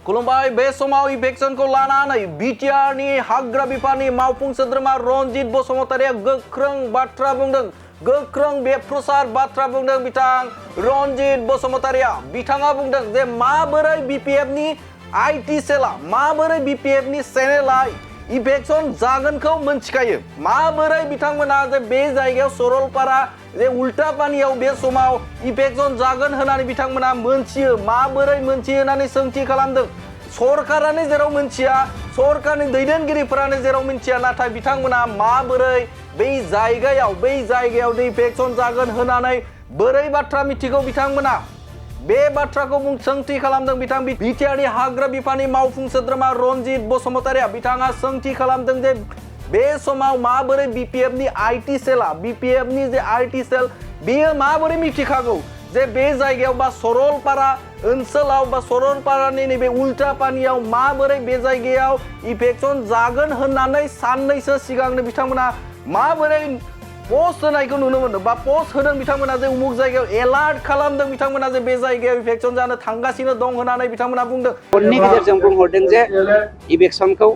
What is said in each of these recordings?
खुलुमबाय बे समाव इभेक्सनखौ लानानै बिटिआरनि हाग्रा बिफाननि मावफुं सोद्रोमा रनजित बसुमतारिया गोख्रों बाथ्रा बुंदों गोख्रों बेफ्रुसार बाथ्रा बुंदों बिथां रनजित बसुमतारिया बिथाङा बुंदों जे माबोरै बिपिएफनि आईटी सेला माबोरै बिपिएफनि चेनेला इभेक्सन जागोनखौ मोनथिखायो माबोरै बिथांमोना जे बे जायगायाव सरलपारा जे उल्टा पानियाव बे समाव इभेक्सन जागोन होननानै बिथांमोना मोनथियो माबोरै मोनथियो होननानै सोंथि खालामदों सरकारानो जेराव मोनथिया सरकारनि दैदेनगिरिफोरानो जेराव मोनथिया नाथाय बिथांमोना माबोरै बै जायगायाव इभेक्सन जागोन होननानै बोरै बाथ्रा मिथिगौ बिथांमोना बे बाथ्राखौ सोंथि खालामदों बिथां बिटिआरनि हाग्रा बिफाननि मावफुं सोद्रोमा रनजित बसुमतारिया बिथाङा सोंथि खालामदों जे बे समाव माबोरै बिपिएफनि आईटी सेला बिपिएफनि जे आईटी सेल बेयो माबोरै मिथिखागौ जे बे जायगायाव बा सरलपारा ओनसोलाव बा सरलपारानि नैबे उल्टा पानियाव माबोरै बे जायगायाव इभेक्सन जागोन होननानै साननैसो सिगांनो बिथांमोना माबोरै पोस्ट होनायखौ नुनो मोनदों बा पोस्ट होदों बिथांमोना जे उमुक जायगायाव एलार्ट खालामदों बिथांमोना जे बे जायगायाव इभेक्सन जानो थांगासिनो दं होननानै बिथांमोना बुंदों फननि गेजेरजों बुंहरदों जे इभेक्सनखौ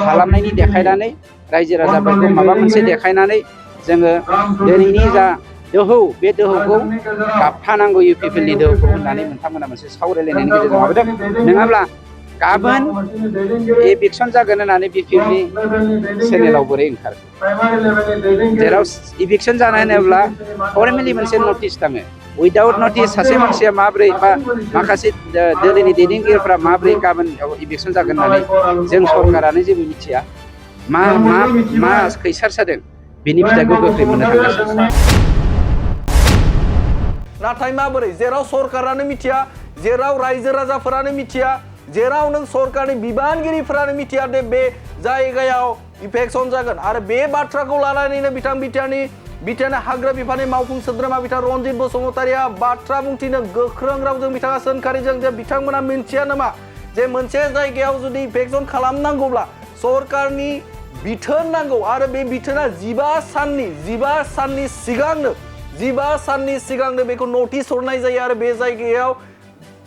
खालामनायनि देखायनानै रायजो राजाफोरखौ माबा मोनसे देखायनानै जोङो दिनैनि जा दोहौ बे दोहौखौ गाबथानांगौ इउपिपिएलनि दोहौखौ होननानै मोनथांमोना मोनसे सावरायलायनायनि गेजेरजों माबादों नङाब्ला गाबोन इभेक्सन जागोन होननानै बिपिएफनि चेनेलाव बोरै ओंखारो जेराव इभेक्सन जानाय होनोब्ला फर्मेलि मोनसे नटिस थाङो उइदाउट नटिस सासे मानसिया माबोरै बा माखासे दोलोनि दैदेनगिरिफोरा माबोरै गाबोन इभेक्सन जागोन होननानै जों सरकारानो जेबो मिथिया मा खैसार जादों बेनि फिथाइखौ गोख्रै मोननो थांगासिनो नाथाय माबोरै जेराव सरकारानो मिथिया जेराव रायजो राजाफोरानो मिथिया जेराव नों सरकारनि बिबानगिरिफोरानो मिथिया दे बे जायगायाव इभेक्सन जागोन आरो बे बाथ्राखौ लानानैनो बिथां बिटिआरनि हाग्रा बिफाननि मावफुं सोद्रोमा बिथां रनजित बसुमतारिया बाथ्रा बुंथिनो गोख्रों रावजों बिथाङा सोंखारिजों जे बिथांमोना मिथिया नामा जे मोनसे जायगायाव जुदि इभेक्सन खालामनांगौब्ला सरकारनि बिथोन नांगौ आरो बे बिथोना 15 साननि सिगांनो बेखौ नटिस हरनाय जायो आरो बे जायगायाव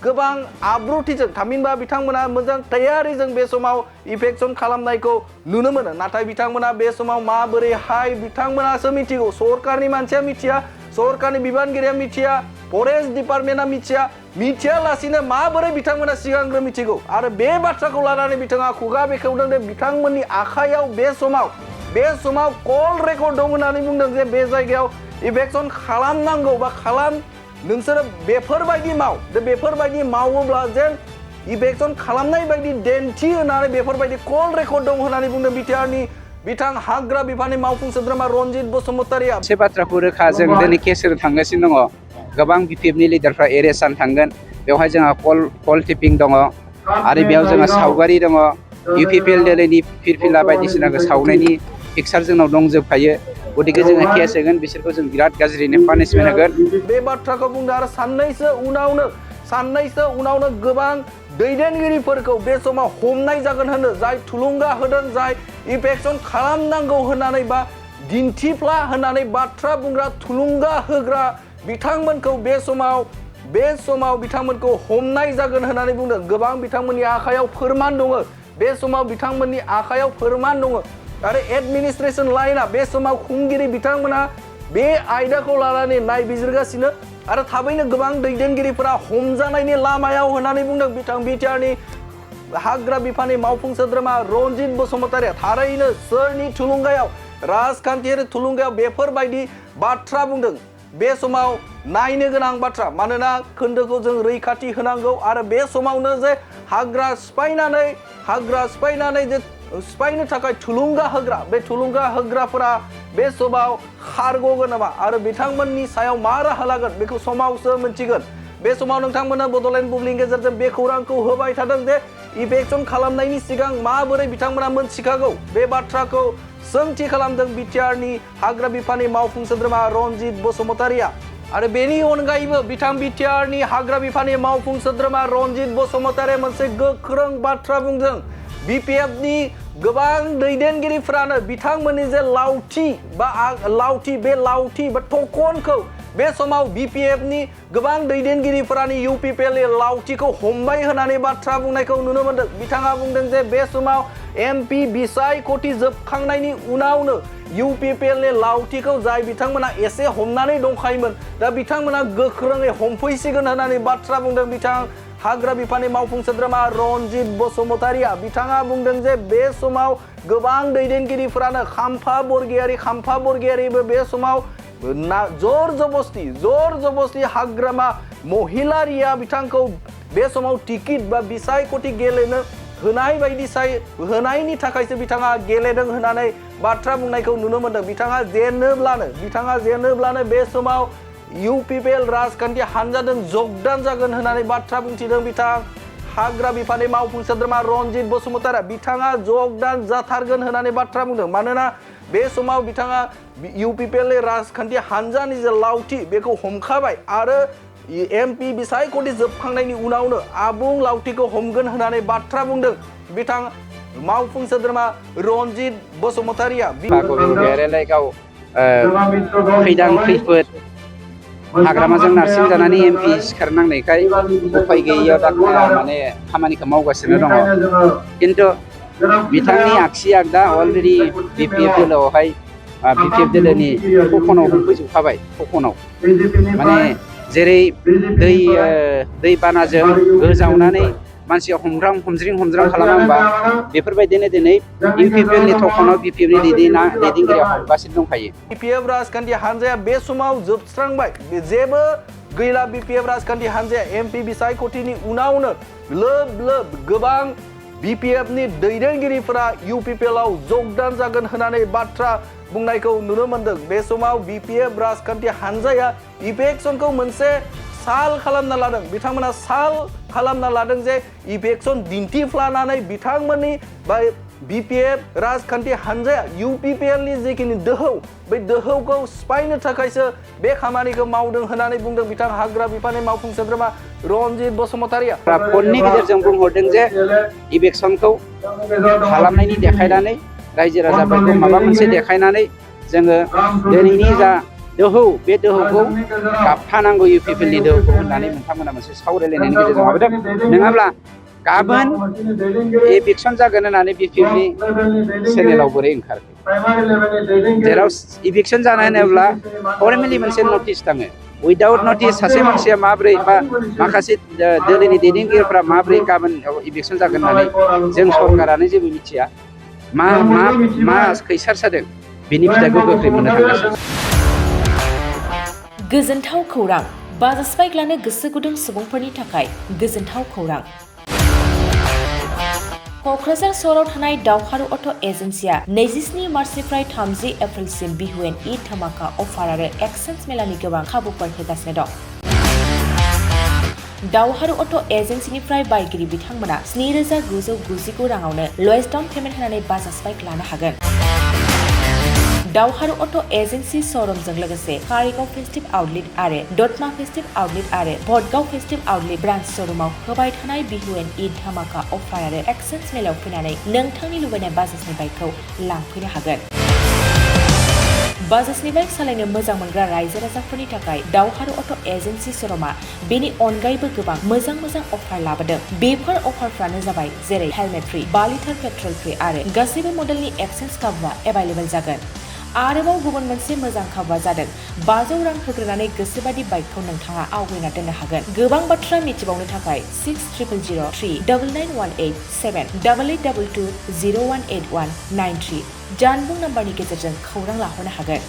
गोबां आब्रुथिजों थामहिनबा बिथांमोना मोजां तैयारिजों बे समाव इभेक्सन खालामनायखौ नुनो मोनो नाथाय बिथांमोना बे समाव माबोरैहाय बिथांमोनासो मिथिगौ सरकारनि मानसिया मिथिया सरकारनि बिबानगिरिया मिथिया फरेस्ट डिपार्टमेन्टआ मिथियालासिनो माबोरै बिथांमोना सिगांग्रो मिथिगौ आरो बे बाथ्राखौ लानानै बिथाङा खुगा बेखेवदों जे बिथांमोननि आखायाव बे समाव कल रेकर्ड दं होननानै बुंदों जे बे जायगायाव इभेक्सन खालामनांगौ बा नोंसोरो बेफोरबायदि मावोब्ला जेन इभेक्सन खालामनाय बायदि दिन्थि होननानै बेफोरबायदि कल रेकर्ड दं होननानै बुंदों बिटिआरनि बिथां हाग्रा बिफाननि मावफुं सोद्रोमा रनजित बसुमतारिया से बाथ्राखौ रोखा जों दिनै केस होनो थांगासिनो दङ गोबां बिपिएफनि लिडारफ्रा एरेस्ट जानो थांगोन बेवहाय जोंहा कल टिपिं दङ आरो बेयाव जोंहा सावगारि दङ इउपिपिएल दोलोनि फिरफिला बायदिसिनाखौ सावनायनि पिक्सार जोंनाव दंजोबखायो गतिके जोङो केस होगोन बिसोरखौ जों बिराद गाज्रिनो पानिशमेन्ट होगोन बे बाथ्राखौ बुंदों आरो साननैसो उनावनो गोबां दैदेनगिरिफोरखौ बे समाव हमनाय जागोन होनो जाय थुलुंगा होदों जाय इभेक्सन खालामनांगौ होननानै बा दिन्थिफ्ला होननानै बाथ्रा बुंग्रा थुलुंगा होग्रा बिथांमोनखौ बे समाव बिथांमोनखौ हमनाय जागोन होननानै बुंदों गोबां बिथांमोननि आखायाव फोरमान दङ बे समाव बिथांमोननि आखायाव फोरमान दङ आरो एडमिनिस्ट्रेशन लाइनआ बे समाव खुंगिरि बिथांमोना बे आयदाखौ लानानै नायबिजिरगासिनो आरो थाबैनो गोबां दैदेनगिरिफोरा हमजानायनि लामायाव होननानै बुंदों बिथां बिटिआरनि हाग्रा बिफाननि मावफुं सोद्रोमा रनजित बसुमतारिया थारैनो सोरनि थुलुंगायाव राजखान्थियारि थुलुंगायाव बेफोरबायदि बाथ्रा बुंदों बे समाव नायनो गोनां बाथ्रा मानोना खोन्दोखौ जों रैखाथि होनांगौ आरो बे समावनो जे हाग्रा सिफायनानै जे सिफायनो थाखाय थुलुंगा होग्राफोरा बे समाव खारग'गोन नामा आरो बिथांमोननि सायाव मा राहा लागोन बेखौ समावसो मोनथिगोन बे समाव नोंथांमोना बड'लेण्ड बुब्लिनि गेजेरजों बे खौरांखौ होबाय थादों जे इभेक्सन खालामनायनि सिगां माबोरै बिथांमोना मोनथिखागौ बे बाथ्राखौ सोंथि खालामदों बिटिआरनि हाग्रा बिफाननि मावफुं सोद्रोमा रनजित बसुमतारिया आरो बेनि अनगायैबो बिथां बिटिआरनि हाग्रा बिफाननि मावफुं सोद्रोमा रनजित बसुमतारिया मोनसे गोख्रों बाथ्रा बुंदों बिपिएफनि गोबां दैदेनगिरिफोरानो बिथांमोननि जे लावथि बा टकनखौ बे समाव BPF नि गोबां दैदेनगिरिफोरानो UPPL लावथिखौ हमबाय होनानै बाथ्रा बुंनायखौ नुनो मोनदों बिथाङा बुंदों जे बे समाव MP बिसायख'थि जोबखांनायनि उनावनो UPPL नि लावथिखौ जाय बिथांमोना एसे हमनानै दंखायोमोन दा बिथांमोना गोख्रोङै हमफैसिगोन होननानै बाथ्रा बुंदों बिथां हाग्रा बिफाननि मावफुं सोद्रोमा रनजित बसुमतारिया बिथाङा बुंदों जे बे समाव गोबां दैदेनगिरिफोरानो खाम्फा बरगयारिबो बे समाव जोर जबस्ति हाग्रामा महिलारिया बिथांखौ बे समाव टिकिट बा बिसायख'थि गेलेनो होनायनि थाखायसो बिथाङा गेलेदों होननानै बाथ्रा बुंनायखौ नुनो मोनदों बिथाङा जेनोब्लानो बे समाव UPPL राजखान्थि हानजाजों जगदान जागोन होननानै बाथ्रा बुंथिदों बिथां हाग्रा बिफाननि मावफुं सोद्रोमा रनजित बसुमतारिया बिथाङा जगदान जाथारगोन होननानै बाथ्रा बुंदों मानोना बे समाव बिथाङा UPPL राजखान्थि हानजानि जे लावथि बेखौ हमखाबाय आरो MP बिसायख'थि जोबखांनायनि उनावनो आबुं लावथिखौ हमगोन होननानै बाथ्रा बुंदों बिथां मावफुं सोद्रोमा रनजित बसुमतारिया गाव खैदां खैफोद हाग्रामाजों नारसिन जानानै MP सिखारनांनायखाय उफाय गैयैयाव दा माने खामानिखौ मावगासिनो दङ खिन्थु बिथांनि आगसि आगदा अलरेडि BPF दोलोआवहाय BPF दोलोनि खखनाव हमफैजोबखाबाय खखनाव माने जेरै दै बानाजों गोजावनानै मानसिया हमज्रिं खालामा होमबा बेफोरबायदिनो दिनै UPPL नि थखनाव BPF नि दैदेनगिरिया हमगासिनो दंखायो BPF राजखान्थि हानजाया बे समाव जोबस्रांबाय जेबो गैला BPF राजखान्थि हानजाया MP बिसायख'थिनि उनावनो लोब गोबां BPF नि दैदेनगिरिफोरा UPPL आव जगदान जागोन होननानै बाथ्रा बुंनायखौ नुनो मोनदों बे समाव BPF राजखान्थि हानजाया इभेक्सनखौ मोनसे साल खालामना लादों बिथांमोना साल खालामना लादों जे इभेक्सन दिन्थिफ्लानानै बिथांमोननि बा BPF राजखान्थि हानजाया UPPL नि जेखिनि दोहौ बै दोहौखौ सिफायनो थाखायसो बे खामानिखौ मावदों होननानै बुंदों बिथां हाग्रा बिफाननि मावफुं सोद्रोमा रनजित बसुमतारिया फननि गेजेरजों बुंहरदों जे इभेक्सनखौ खालामनायनि देखायनानै रायजो राजाफोरखौ माबा मोनसे देखायनानै जोङो दिनैनि जा दोहौ बे दोहौखौ गाबथानांगौ UPPL नि दोहौखौ होननानै नोंथांमोना मोनसे सावरायलायनायनि गेजेरजों माबादों नङाब्ला गाबोन इभेक्सन जागोन होननानै BPF नि चेनेलाव बोरै ओंखारखो जेराव इभेक्सन जानो होनोब्ला फर्मेलि मोनसे नटिस थाङो उइदाउट नटिस सासे मानसिया माब्रै बा माखासे दोलोनि दैदेनगिरिफ्रा माब्रै गाबोन इभेक्सन जागोन होननानै जों सरकारानो जेबो मिथिया मा खैसार जादों बिनि फिथाइखौ गोख्रै मोननो थांगासिनो गोजोनथाव खौरां बाजाज बाइक लानो गोसो गुदुं सुबुंफोरनि थाखाय गोजोनथाव खौरां क'क्राझार सहराव थानाय दावहारु अट' एजेन्सिया 27 मार्चनिफ्राय 30 एप्रिलसिम बिहु एन्ड ईद धामाका अफार आरो एक्सचेन्ज मेलानि गोबां खाबुफोर होगासिनो दं दावहारु अट' एजेन्सिनिफ्राय बायगिरि बिथांमोना 7,999 राङावनो लवेस्ट डाउन पेमेन्ट होनानै बाजाज बाइक लानो हागोन दावहारु अट' एजेन्सि श'रुमजों लोगोसे कारिगाव फेस्टिभ आउटलेट आरो दतमा फेस्टिभ आउटलेट आरो भटगाव फेस्टिभ आउटलेट ब्रान्च श'रुमाव होबाय थानाय बिहु एन्ड ईद धामाका अफार आरो एक्सचेन्ज मेलायाव फैनानै नोंथांनि लुबैनाय बाजाजनि बाइकखौ लांफैनो हागोन बाजाजनि बाइक सालायनो मोजां मोनग्रा रायजो राजाफोरनि थाखाय दावहारु अट' एजेन्सि श'रुमा बेनि अनगायैबो गोबां मोजां अफार लाबोदों बेफोर अफारफ्रानो जाबाय जेरै helmet free 5 litre petrol free आरो गासैबो मडेलनि एक्सचेन्ज खाबुआ एभेलेबल जागोन आरोबाव गुबुन मोनसे मोजां खाबुआ जादों 500 रां होग्रोनानै गोसोबादि बाइकखौ नोंथाङा आवगायना दोननो हागोन गोबां बाथ्रा मिथिबावनो थाखाय 60000399878822018193 जानबुं नाम्बारनि गेजेरजों खौरां लाहरनो हागोन